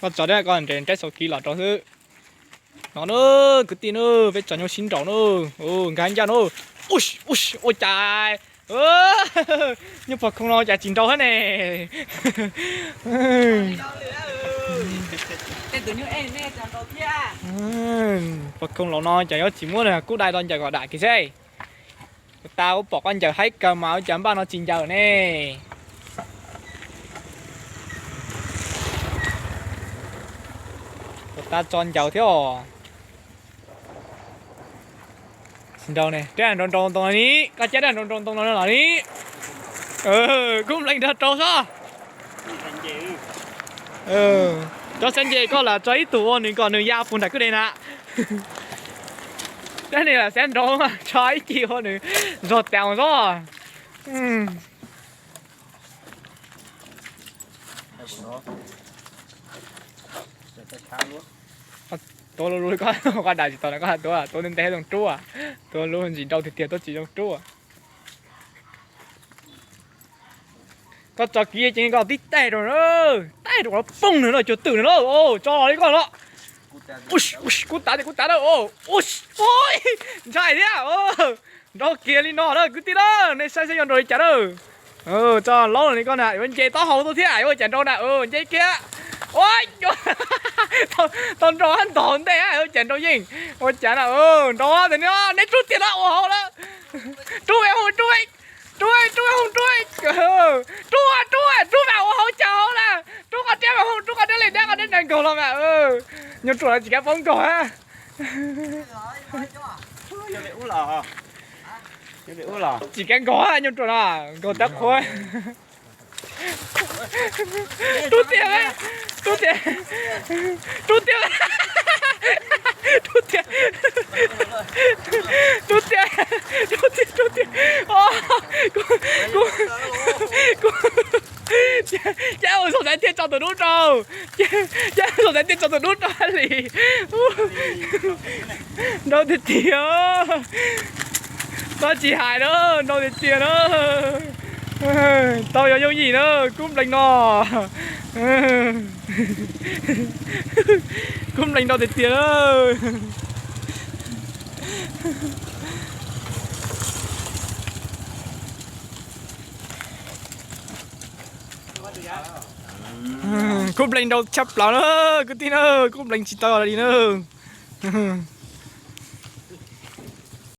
Koj tso dab koj nres nraib xaus kiv los rau xwb. No na, kwv tij na, peb tso nyuj sib nraus na. Nkag ncaj na. Ua cas nyuj pog khoo no cas tsis nraus thiab ne. Pog khoo laus no cas yuav tsis muab kub dai tau ncaws kom dam kiag seb. Kuv tas ua pom koj ncaws haib kawg mas ua cas npaj no tsis ncaws ne. Kuv tas tso ncaws thiab os. Tsis nraus ne, rab nraus nraus ntoo no ni, koj cab rab nraus nraus ntoo no los ni. Kub nplees nrog rau sob. Cov xav nce koj lam tso ib tug ua nws kom nws ya puag nram kwj deg na. Dab neeg lam xav nraus mas tso ib ci ua nws zog tas sob. Tuav lub lub koj dam tsis tau na, koj tuav tuav ntev ntev zoo rub, tuav lub ntsis nrau tiag tiag tuav tsis zoo rub. Koj tso kiv ces koj tib taij rau, taij rau qhov pooj nws no cuag twm nws no, tso li koj no. Kuv tav tias kuv tav na. Ntshai thiab. Nrau kiag li no na kwv tij na, nej saib saib yuav nrau li cas na. Tso laub li koj na, yuav nce taub hau tuaj thiab yuav ua cas nrau na, nce kiag. Ua, tau nrau hab ntog ntej hab ua cas nrau yeej. Ua cas na, nrau tiag no, neb rub tiag no ua hauv na. Rub, rub, rub, rub, rub, rub mas ua hauv cas hauv na. Rub qhov riab mas, rub qhov riab li dab qhov riab nkaug los mas. Nyuag ruam no tsis kav paub nkaug hab. Tsis kav nkaug hab, nyuag ruam no nkaug tab qhuav. Rub tiag, rub tiag, rub tiag, rub tiag, rub tiag, rub tiag, rub tiag. Kuv, kuv, kuv, cas ua zoo xaiv tiag tso tus dub rau. Cas ua zoo xaiv tiag tso tus dub rau li. Nrau tiag tiag. Tsis hais na, nrau tiag tiag na. Tau yuav yooj yim na, kub nplees no. Kub nplees nrau tiag tiag na. Kub nplees nrau tshaj plaws na, kwv tij na, kub nplees tsis tau li na.